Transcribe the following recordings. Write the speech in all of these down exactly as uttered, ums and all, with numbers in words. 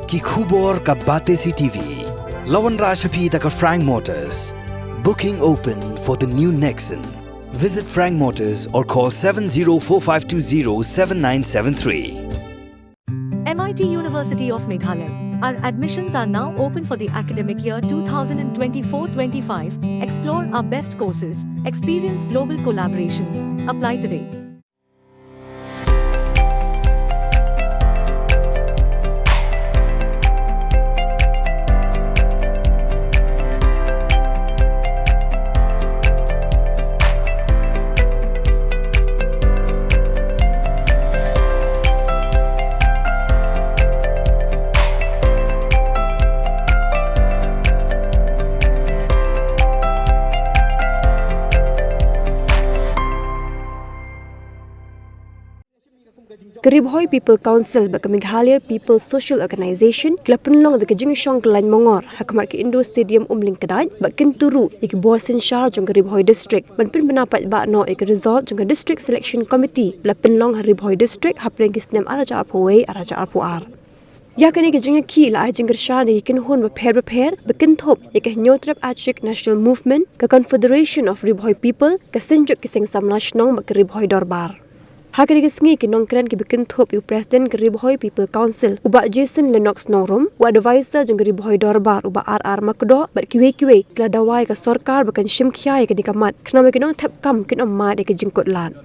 Ki khubor ka Batesi TV. La wanrah sha phi da ka Frank Motors. Booking open for the new Nexon. Visit Frank Motors or call seven zero four five two zero seven nine seven three. M I T University of Meghalaya. Our admissions are now open for the academic year twenty twenty-four twenty-five. Explore our best courses, experience global collaborations. Apply today. Ka Ri Bhoi People Council bad ka Meghalaya People Social Organisation ki la pynlong da ka jingshong kyllaiñ mongor ha khmat ka Indoor Stadium Umlyngkdait bad kyntu ruh ïa ki bor synshar jong ka Ri Bhoi District ban pynbna paidbah noh ïa ka result jong ka District Selection Committee ba la pynlong ha Ri Bhoi District hapdeng ki snem ar hajar arphew wei ar hajar arphew ar. Ïa kane ka jingïakhih la ai jingkyrshan da ki kynhun bapher bapher ba kynthup ïa ka Hynñiewtrep Achik National Movement, ka Confederation of Ri Bhoi People, ka Synjuk ki Seng Samla Shnong bad ka Ri Bhoi Dorbar. Ha kane ka sngi ki nongkren kiba kynthup ïa u President ka Ri Bhoi People Council u Bah Jason Lennox Nongrum, u Advisor jong ka Ri Bhoi Dorbar u Bah R R Makdoh bad kiwei kiwei ki la dawa ïa ka sorkar ba kan shim khia ïa kane ka mat khnang ba ki nongthep kam kin ym mad ïa ka jingkut lad.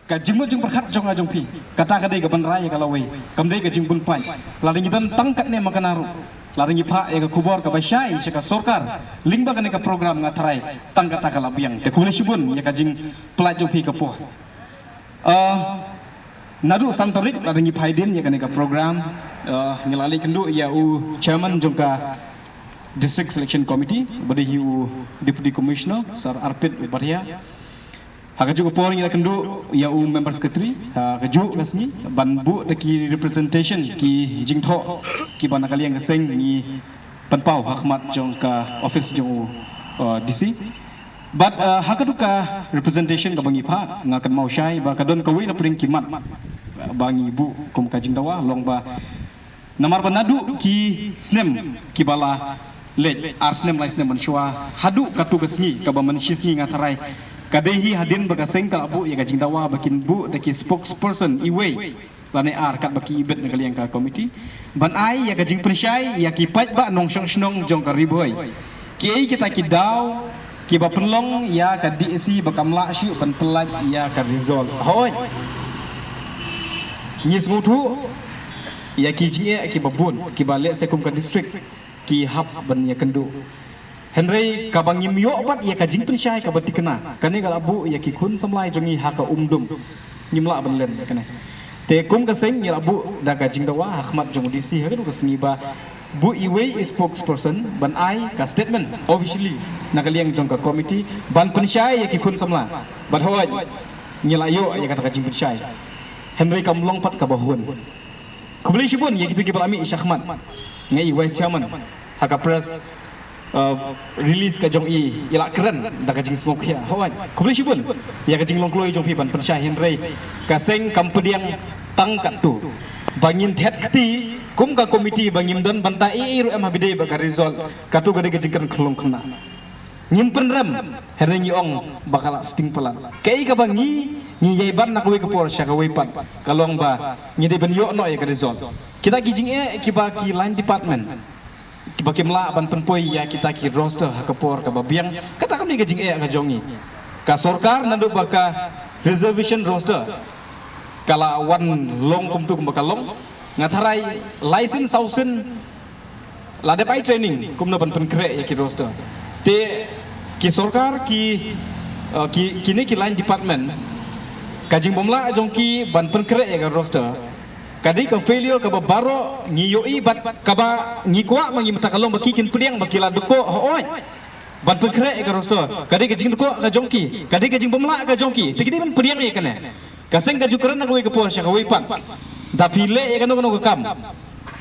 Ka jingmut jingpyrkhat jong nga jong phi, kata ka dei ka ban rai ïa ka lawei, kam dei ka jingbun paid. Lada ngi don tang katne ma kane ruh, lada ngi phah ïa ka khubor kaba shai sha ka sorkar lyngba kane ka program, nga tharai tang kata ka la biang. Te khublei shibun ïa ka jingpynlait jong phi ka por. Ah, naduh san tarik lada ngi phai dien ïa kane ka program, ah, ngi la leit kynduh ïa u chairman jong ka District Selection Committee, ba dei hi u Deputy Commissioner Sir Arpit Upadhyay. Ha kajuh ka por ngi la kynduh ïa u member secretary ha kajuh ka sngi ban buh da ki representation, ki jingthoh kiba na ka liang ka seng ngi pynpaw ha khmat jong ka office jong u, uh, D C. Bad, uh, ha katu ka representation kaba ngi phah, nga kynmaw shai ba ka don kawei na pdeng ki mat ba ngi buh kum ka jingdawa, long ba namar ba naduh ki snem kiba la leit, ar snem lai snem mynshuwa haduh katu ka sngi kaba mynshi sngi, nga tharai ka dei hi hadien ba ka seng ka la buh ïa ka jingdawa ba kin buh da ki spokesperson iwei lane ar katba ki ibit na ka liang ka committee ban ai ïa ka jingpynshai ïa ki paidbah nongshong shnong jong ka Ri Bhoi. Kiei kita ki daw kiba pynlong ïa ka D S C ba kam lah shuh ban pyllait ïa ka result? Hooid, ngi sngewthuh ïa ki jingeh kiba bun kiba lehse kum ka district ki hap ban ïakynduh. Hynrei kaba ngim ïoh pat ïa ka jingpynshai kaba thikna, kane ka la buh ïa ki khun samla jong ngi ha ka Umdum. Ngim lah ban len ïa kane. Te kum ka seng ngi la buh da ka jingdawa ha khmat jong u D C ha katu ka sngi ba buh iwei i spokesperson ban ai ka statement officially na ka liang jong ka committee ban pynshai ïa ki khun samla. Bad hooid, ngi la ïoh ïa kata ka jingpynshai. Hynrei kam long pat kaba hun. Khublei shibun ïa kito kiba la mih shakhmat. Nga i vice chairman ha ka press, uh, release ka jong i, i la kren da ka jingsngewkhia. Hooid, khublei shibun ïa ka jinglong kloi jong phi ban pynshai, hynrei ka seng kam pdiang tang katto. Ba ngin thied kti kum ka committee ba ngim don bynta ei ei ruh em ha pdeng ba ka result. Katto ka dei ka jingkren khyllung khynnah. Ngim pynrem, hynrei ngi ong ba ka la sting palat. Kaei kaba ngi, ngi ïai ban na kawei ka por sha kawei pat, ka long ba ngi dei ban ïoh noh ïa ka result. Kita ki jingeh kiba ki line department kiba kim lah ban pynpoi ïa kita ki roster ha ka por kaba biang, kata kam dei ka jingeh ka jong ngi. Ka sorkar naduh ba ka reservation roster ka la wan long kumto kumba ka long, nga tharai lai sien saw sien la dep ai training kumno ban pynkhreh ïa ki roster. Te ki sorkar ki, uh, ki, kine ki line department, ka jingbymlah jong ki ban pynkhreh ïa ka roster ka dei ka failure kaba baroh ngi ïohi bad kaba ngi kwah ma ngi mynta ka long ba ki kin pdiang ba ki la duh hooid ban pynkhreh ïa ka roster. Ka dei ka jingduh ka jong ki, ka dei ka jingbymlah ka jong ki. Te ki dei ban pdiang ïa kane. Ka seng ka ju kren na kawei ka por sha kawei pat. Da phi leh ïa kano kano ka kam,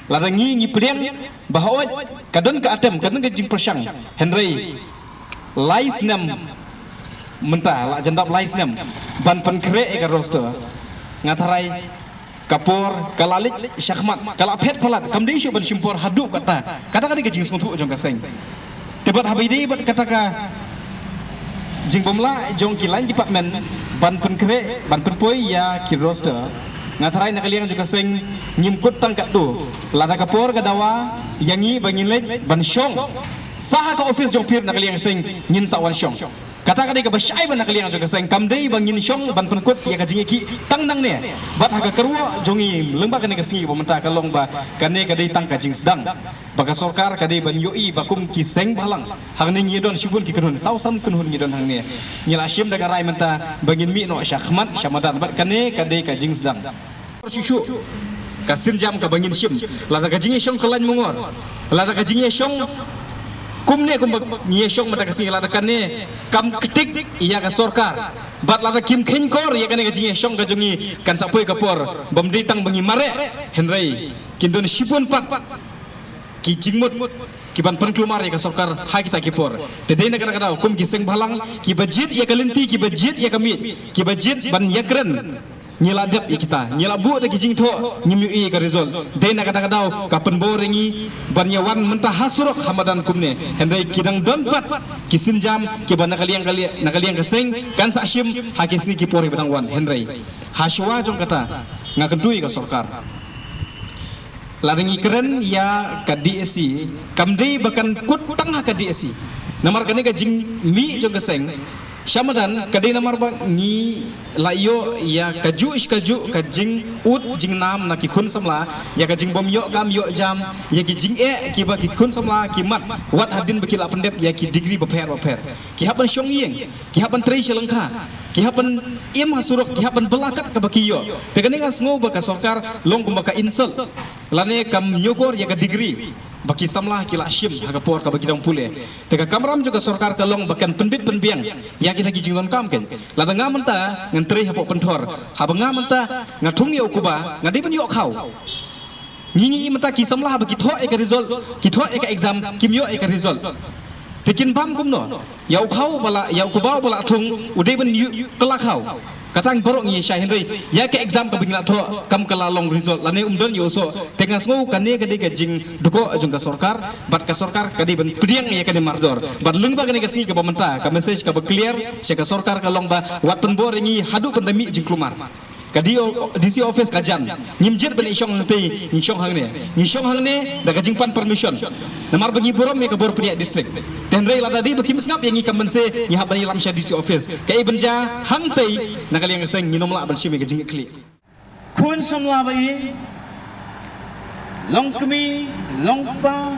lada ngi ngi pdiang ba hooid ka don ka atem, ka don ka jingpyrshang, hynrei lai snem mynta, la jan dap lai snem ban pynkhreh ïa ka roster. Nga tharai ka por ka la leit shakhmat, ka la phet palat, kam dei shuh ban shim por haduh kata. Kata ka dei ka jingsngewthuh jong ka seng. Te bad haba ïadei bad kata ka jingbymlah jong ki line department ban pynkhreh, ban pynpoi ïa ki roster, nga tharai na ka liang jong ka seng ngim kut tang katto. Lada ka por ka dawa ïa ngi ba ngin leit ban shong sha ka office jong phi, na ka liang seng ngin sa wan shong. Kata ka dei kaba shai ba na ka liang jong ka seng, kam dei ba ngin shong ban pynkut ïa ka jingïakhih tang nangne. Bad ha ka kyrwoh jong ngi lyngba kane ka sngi ba mynta ka long ba kane ka dei tang ka jingsdang ba ka sorkar ka dei ban ïohi ba kum ki seng bhalang hangne ngi don shibun ki kynhun, saw san kynhun ngi don hangne. Ngi la shim da ka rai mynta ba ngin mih noh shakhmat shamadan, bad kane ka dei ka jingsdang. Shuh shuh ka sienjam kaba ngin shim, lada ka jingïashong ka lain mungor, lada ka jingïashong kumne kumba ngi ïashong mynta ka sngi, lada kane kam ktik ïa ka sorkar, bad lada kim kheiñkor ïa kane ka jingïashong ka jong ngi, kan sa poi ka por bym dei tang ba ngi mareh, hynrei kin don shibun pat ki jingmut ki ban pynkulmar ïa ka sorkar ha kita ki por. Te dei na kata ka daw kum ki seng bhalang kiba jied ïa ka lynti, kiba jied ïa ka miej, kiba jied ban ïakren, ngi la dep ïa kita, ngi la buh da ki jingthoh, ngim ïohi ïa ka result. Dei na kata ka daw ka pynbor ïa ngi ban ïawan mynta ha surok ha madan kumne. Hynrei ki dang don pat ki sienjam kiba na ka liang ka liang, na ka liang ka seng kan sa shim ha ki sngi ki por ba dang wan. Hynrei ha shuwa jong kata nga kyntu ïa ka sorkar, lada ngi kren ïa ka D S C, kam dei ba kan kut tang ha ka D S C. Namar kane ka jingmih jong ka seng shamadan ka dei namar ba ngi la ïoh ïa kajuh shi kajuh ka jingud jingnam na ki khun samla, ïa ka jingbym ïoh kam ïoh jam, ïa ki jingeh kiba ki khun samla ki mad wat hadien ba ki la pyndep ïa ki degree bapher bapher. Ki hap ban shong ïing, ki hap ban trei sha lyngkha, ki hap ban im ha surok, ki hap ban bylla kat kaba ki ïoh. Te kane nga sngew ba ka sorkar long kumba ka insult lane kam ñiewkor ïa ka degree ba ki samla ki la shim ha ka por kaba ki dang pule. Te ka kamram jong ka sorkar ka long ba kan pynbit pynbiang ïa kita ki jingdonkam kein. Lada nga mynta ngan trei hapoh pynthor, haba nga mynta nga thung ïa u kba, nga dei ban ïoh khaw. Ngi ngi i mynta ki samla haba ki thoh ïa ka result, ki thoh ïa ka exam, kim ïoh ïa ka result. Te kin bam kumno? Ïa u khaw ba la, ïa u kba ba la thung u dei ban ïoh kylla khaw. Kata ngi baroh ngi shai, hynrei ïa ka exam kaba ngi la thoh kam kylla long result lane um don ïa u soh. Te nga sngew kane ka dei ka jingdkoh jong ka sorkar, bad ka sorkar ka dei ban pdiang ïa kane mardor. Bad lyngba kane ka sngi kaba mynta ka message kaba clear sha ka sorkar ka long ba wat pynbor ïa ngi haduh ban da mih jingkulmar. Ka D O, D C office ka jan. Ngim jied ban ïashong hangtei, ngi shong hangne. Ngi shong hangne da ka jingpan permission. Namar ba ngi burom ïa ka bor pynïaid district. Te hynrei lada dei ba kim sngap ïa ngi kam banse, ngi hap ban ïalam sha D C office. Kaei ban jia hangtei, na ka liang ka seng ngin ym lah ban shim ïa ka jingkitkhlieh. Khun samla ba ïeit, long kmie, long kpa,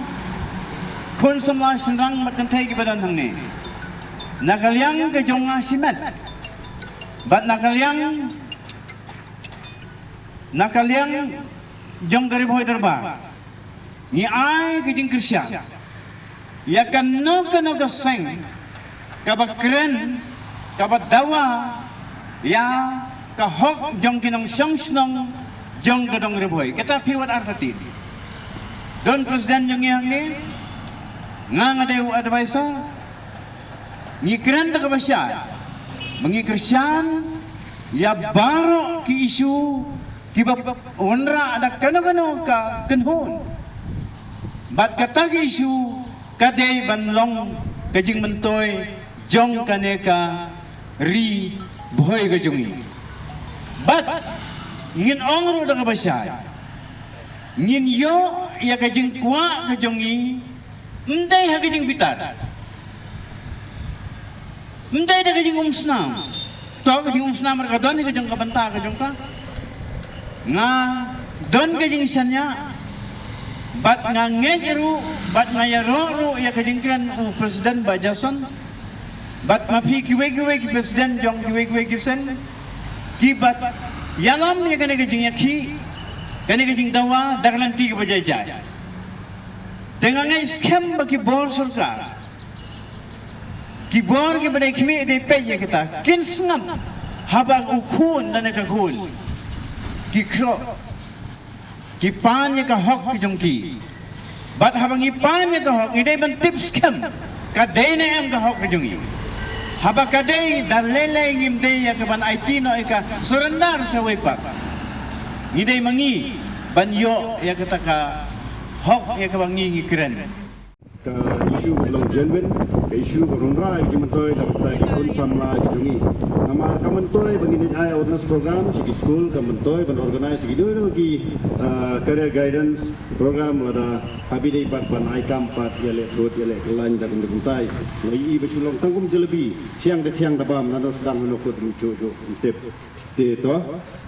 khun samla shynrang bad kynthei kiba don hangne. Na ka liang ka jong nga shimet bad na ka liang, na ka liang jong ka Ri Bhoi Dorbar, ngi ai ka jingkyrshan ïa kano kano ka seng kaba kren, kaba dawa ïa ka hok jong ki nongshong shnong jong ka dong Ri Bhoi. Kata phi wat artatien. Don president jong ngi hangne, nga nga dei u advisor. Ngi kren da kaba shai ba ngi kyrshan ïa baroh ki issue kiba wanrah da kano kano ka kynhun. Bad kata ka issue ka dei ban long ka jingmyntoi jong kane ka Ri Bhoi ka jong ngi. Bad ngin ong ruh da kaba shai, ngin ïoh ïa ka jingkwah ka jong ngi, ym dei ha ka jingbitar, ym dei da ka jingumsnam. To ka jingumsnam ruh ka don ïa ka jong ka bynta ka jong ka. Nga don ka jingshaniah Bad nga ngeit ruh, bad nga ïaroh ruh ïa ka jingkren u President Bah Jason, bad ma phi kiwei kiwei ki President jong kiwei kiwei ki seng, ki bad ïalam ïa kane ka jingïakhih, kane ka jingdawa da ka lynti kaba jai jai. Te nga ngeit skhem ba ki bor sorkar, ki bor kiba dei khmih dei peit ïa kita, kin sngap haba u khun lane ka khun ki khroh, ki pan ïa ka hok ka jong ki. Bad haba ngi pan ïa ka hok, ngi dei ban tip skhem ka dei ne em ka hok ka jong ngi. Haba ka dei, da lei lei ngim dei ïa ka ban aiti noh ïa ka, surrender shawei pat. Ngi dei ma ngi ban ïoh ïa kata ka hok ïa kaba ngi ngi kren. Ka issue ka long genuine, ka issue ka wanrah ïa ka jingmyntoi na ka bynta ki khun samla ki jong ngi. Namar ka myntoi ba ngin ai awareness program sha ki school, ka myntoi ban organize ki dei ki, ah, career guidance program, lada haba dei pat ban ai kam pat ïaleh kut ïaleh kyllain da kum da kumtai. Ngi i ba shu long tang kum jalebi, thiang da thiang da bam, nano sdang nano kut, ngim shu shu tip. Te to,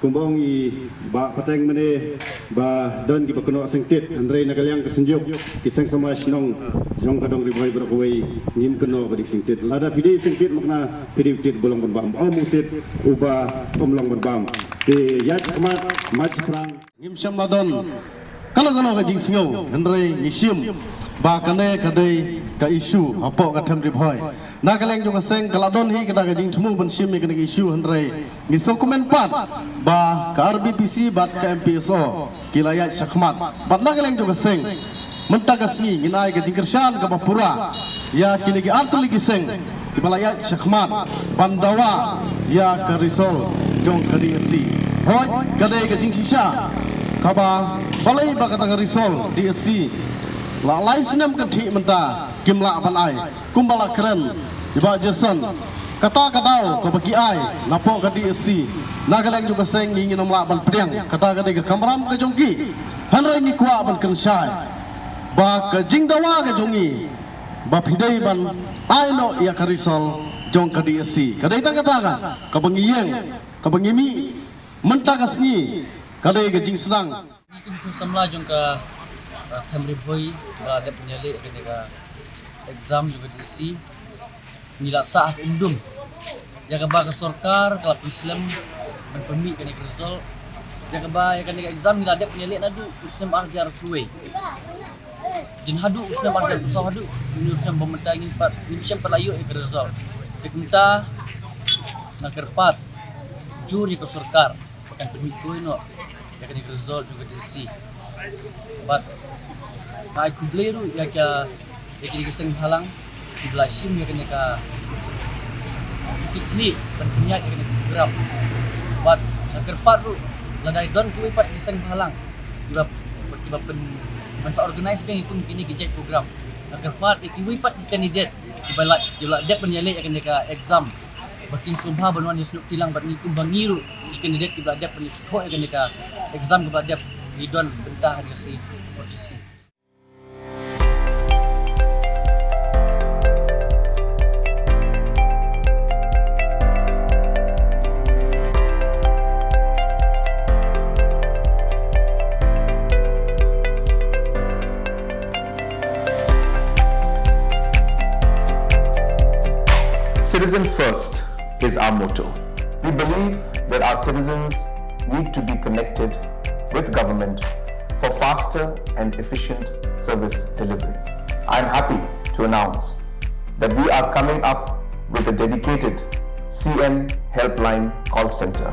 kumba ong i Bah Pateng mynne ba don kiba kynnoh sengtit, hynrei na ka liang ka Synjuk, ki seng samla shnong jong ka Dong Ri Bhoi baroh kawei ngim kynnoh ba dei sengtit. Lada phi dei sengtit, makna phi dei u tit ba long ban bam, ym u tit uba ym long ban bam. Te ïaid shakhmat, mad shaphrang. Ngim shym la don kano kano ka jingsngew, hynrei ngi shim ba kane ka dei ka issue hapoh ka Them Ri Bhoi. Na ka liang jong ka seng ka la don hi kata ka jingthmu ban shim ïa kane ka issue, hynrei ngi sngewkmen pat ba ka R B P C bad ka M P S O ki la ïaid shakhmat. Bad na ka liang jong ka seng, mynta ka sngi ngin ai ka jingkyrshan kaba pura ïa kine ki artylli ki seng kiba la ïaid shakhmat ban dawa ïa ka result jong ka D S C. Hooid, ka dei ka jingshisha kaba balei ba kata ka result D S C la lai snem kynthih mynta kim lah ban ai. Kumba la kren i Bah Jason, kata ka daw kaba ki ai napoh ka D S C, na ka liang jong ka seng ngi ngin ym lah ban pdiang, kata ka dei ka kamram ka jong ki. Hynrei ngi kwah ban kren shai ba ka jingdawa ka jong ngi ba phi dei ban ai noh ïa ka result jong ka D S C. Ka dei tang kata ka, kaba ngi ïeng, kaba ngi mih mynta ka sngi, ka dei ka jingsdang. Ngi kum ki samla jong ka, uh, Them Ri Bhoi ba dep ban ïaleh kane ka exam jong ka D S C, ngi la sah ha ka umdum ïa kaba ka sorkar ka la pynslem ban pynmih kane ka result. Ïa kaba ïa kane ka exam ngi la dep ban ïaleh naduh u snem ar hajar arphew wei. Jin haduh u snem ar hajar arphew saw haduh une u snem ba mynta ngim pat, ngim shym pat la ïoh ïa ka result. Te kumta nga kyrpad jur ïa ka sorkar ba kan pynmih khlem noh ïa kane ka result jong ka D S C. Bad nga ai khublei ruh ïa ka, ïa kine ki seng bhalang kiba la shim ïa kane ka jingkitkhlieh ban pynïaid ïa kane ka program. Bad nga kyrpad ruh lada don kiwei pat ki seng bhalang kiba, kiba pyn, ban sa organize biang ïa kum kine ki jait program. Nga kyrpad ïa kiwei pat ki candidate kiba la, kiba la dep ban ïaleh ïa kane ka exam ba kin sngewbha ban wan ïasnoh kti lang bad ngi kumba ngi ruh ki candidate kiba la dep ban ïathoh ïa kane ka exam kaba la dep, ngi don bynta ha ka C F G C. Citizen first is our motto. We believe that our citizens need to be connected with government for faster and efficient service delivery. I am happy to announce that we are coming up with a dedicated C M Helpline call center.